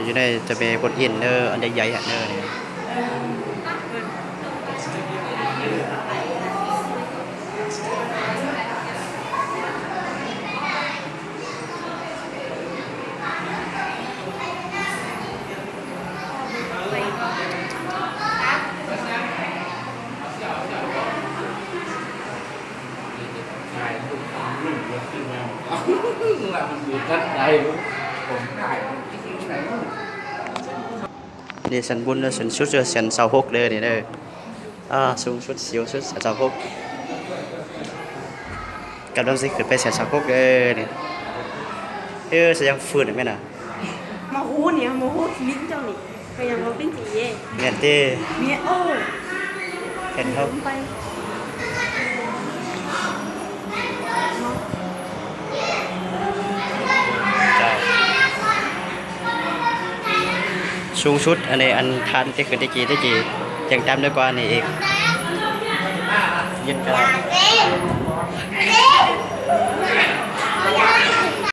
ຢູ່ໃນເຈົ້າແມ່ກວນອິມເດີ ອັນໃຫຍ່ໆຫັ້ນເດີນີ້. ນີ້ຊັ້ນບຸນເດີ ສູງສຸດແສນຊາວຫົກເດີນີ້ເດີ. ອ່າ ສູງສຸດ ສູງສຸດແສນຊາວຫົກ ກຳລັງຊິຂຶ້ນໄປແສນຊາວຫົກເດີນີ້. ເອີ ສະຫຍັງຟື້ນແມ່ນນະ? ມາຮູ້ນີ້ ມາຮູ້ຊີວິດເຈົ້ານີ້ ໄປຫຍັງວ່າເປັນຈີເອ ແມ່ນຕິ? ແມ່ນ ໂອ້ ເຫັນເຂົາໄປ ເຈົ້າ ສູງສຸດ ອັນນີ້ ອັນທ່ານທີ່ຂຶ້ນແຕ່ກີ້ ແຕ່ກີ້ ຍັງຕ່ຳໄດ້ກວ່ານີ້ອີກ ເຢັນກະ